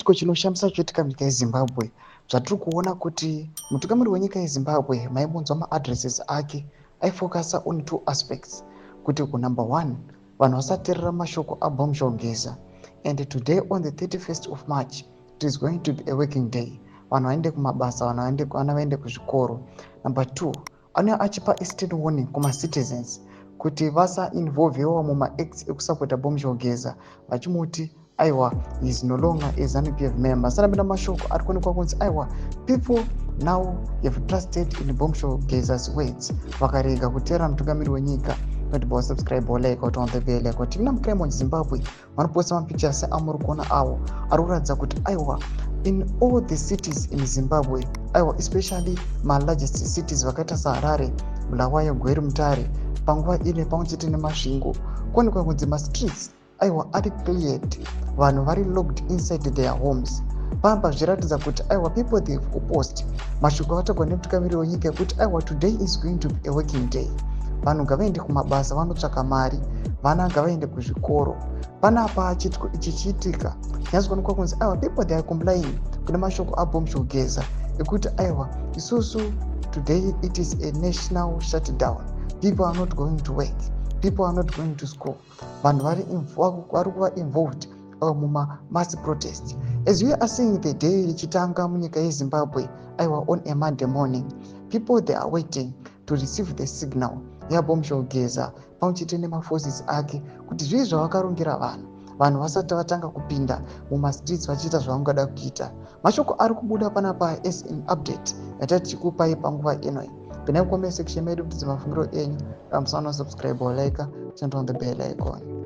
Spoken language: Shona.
Chiitiko chinoshamisa choitika munyika yeZimbabwe, zvatiri kuona kuti mutungamiri wenyika yeZimbabwe, maimunzwa maaddresses ake, aifocasa on two aspects, kuti kunumber one, vanhu vasateerera mashoko aBombshell Geza, and today on the 31st of March it is going to be a working day, vanhu vaende kumabasa, vanhu vana vaende kuzvikoro. Number two, anouya achipa a stern warning kumacitizens kuti vasainvolvewa mumaacts ekusapota Bombshell Geza, vachimuti aiwa, is no longer a ZANU PF member. Sanapinda mashoko ari kuonekwa kunzi aiwa, people now have trusted in Bombshell Geza's words, vakarega kuteera mutungamiri wenyika. Kuti wasubscribe, like, on the bell icon. Tina muCrime Zimbabwe vanoposta mapictures amuri kuona avo ari kuratidza kuti aiwa, in all the cities in Zimbabwe, aiwa, especially malargest cities vakaita saHarare, Bulawayo, Gweru, Mutare, panguva ino pamwe chete neMasvingo, kuonekwa kunzi mastreets aiwa ari cleared, vanhu vari locked inside their homes. Pamba zviratidza kuti aiwa, people, they've opposed mashoko akataurwa nemutungamiri wenyika ekuti aiwa, today is going to be a working day, vanhu ngavaende kumabasa vanotsvaka mari, vana ngavaende kuzvikoro. Panapa chiitiko ichi chiitika chinyatsikuonekwa kunzi aiwa, people, they are complying kune mashoko aBombshell Geza ekuti aiwa, isusu today it is a national shutdown, people are not going to work, people are not going to school, vanhu vari kuva involved mumamass protest. As we are seeing the day richitanga munyika yeZimbabwe, aiwa, on a Monday morning, people, they are waiting to receive the signal yaBombshell Geza pamwe chete nemaforces ake kuti zvii zvavakarongera vanhu, vanhu vasati vatanga kupinda mumastreets vachiita zvavangada kuita. Mashoko ari kubuda panapa as an update yatati tichikupai panguva inoi. Pinai mucomment section medu kuti mafungiro enyu. Pamusana, subscribe or like, turn on the bell icon.